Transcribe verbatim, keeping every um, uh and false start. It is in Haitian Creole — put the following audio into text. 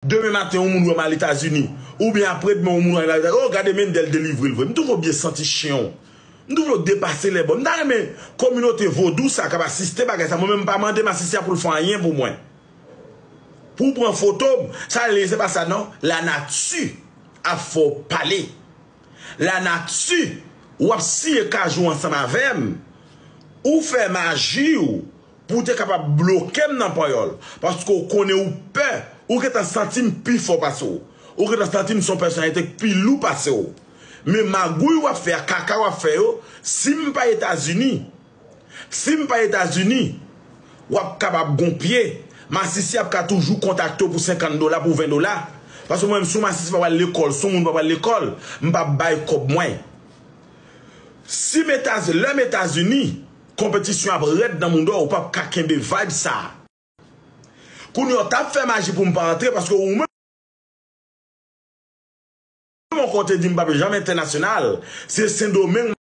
Demen maten, yon moun wè m al Etazini. Oubyen apre demen, yon moun wè m al Etazini. Oh, gade Mendel delivre l vre. M toujou byen santi chen w. M toujou depase lè bò. M ta renmen kominote vodou sa k ap asiste bagay sa. Mwen menm m pa mande masisi a pou l fè anyen pou mwen. Pou w pran foto m, sa l ye, se pa sa non. Lanati ap fè w pale. Lanati, w ap siye kajou ansanm avè m. Ou fè maji w pou w te kapab bloke m nan panyòl. Paske w konnen ou pè. Ou gentan santi m pi fò pase w. Ou gentan santi m se yon pèsonalite k pi lou pase w. Men magouy w ap fè a, kaka w ap fè yo, si m pa Etazini, si m pa Etazini, w ap kapab gon pye. Masisi ap ka toujou kontakte w pou senkant dola, pou ven dola. Paske mwen menm, si yon masisi pa pral lekòl, si yon moun pa pral lekòl, m p ap bay kòb mwen. Si m Etaz-, lè m Etazini, konpetisyon ap rèd nan mouda w, ou p ap ka kenbe vibe sa. Kounye a, w t ap fè maji pou m pa antre, paske ou menm, yon kote di m p ap janm entènasyonal, se Sendomeng